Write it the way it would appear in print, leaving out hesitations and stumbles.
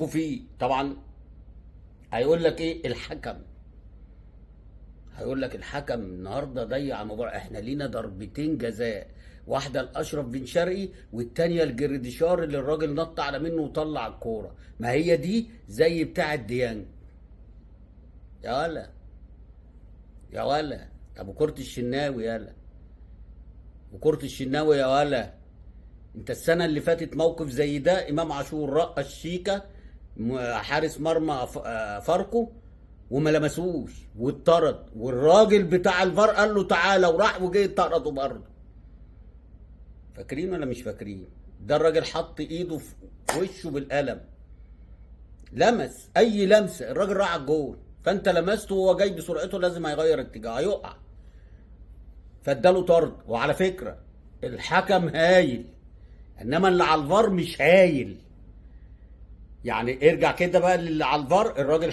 فيه طبعا هيقول لك ايه الحكم، هيقول لك الحكم النهارده ضيع مباراة، احنا لينا ضربتين جزاء، واحدة لاشرف بن شرقي والتانية لجريديشار اللي الراجل نط على منه وطلع الكورة. ما هي دي زي بتاعه ديانج. يا ولا يا ولا، طب وكرة الشناوي يالا، وكرة الشناوي يا ولا، انت السنة اللي فاتت موقف زي ده، امام عاشور رقص شيكا حارس مرمى فاركو وما لمسوش واتطرد، والراجل بتاع الفار قال له تعالى وراح وجه طرده برضه. فاكرين ولا مش فاكرين؟ ده الراجل حط ايده في وشه بالقلم، لمس اي لمسه الراجل راح على الجول، فانت لمسته وهو جاي بسرعته لازم هيغير اتجاهه، هيقع، فاداله طرد. وعلى فكرة الحكم هايل، انما اللي على الفار مش هايل. يعني ارجع كده بقى للي على الفار، الراجل